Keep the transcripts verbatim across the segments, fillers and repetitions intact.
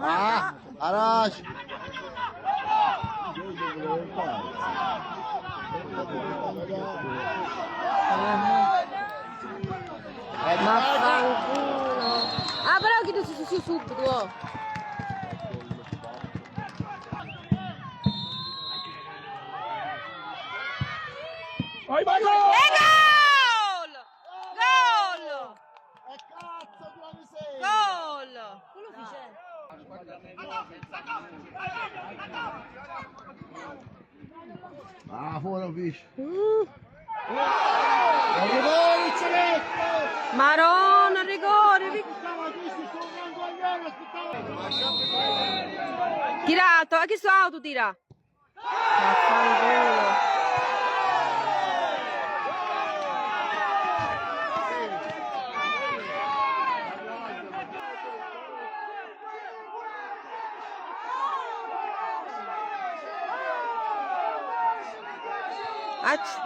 Ah, arash. Vaffanculo. Ah, però chi tu si, si, si, subito, oh. E gol! Gol! E cazzo, due sei! Gol! Quello fice. Ah, fuori, fish. Uh. Rigore, Ceretto! Maronna, rigore, vi- Aspettava questo, sto gran guaglione, aspettava. Tirato, a chi sto auto tira? Vaffanculo. Acc-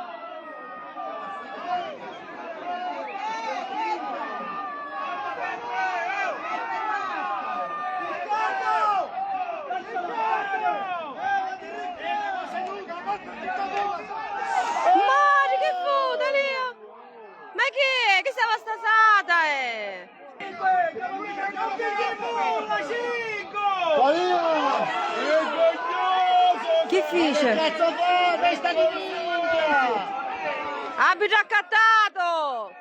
Mari, chi fu, Dalia? Ma chi è? Chi sta bastasata è? Chi fice? Arbitro accattato!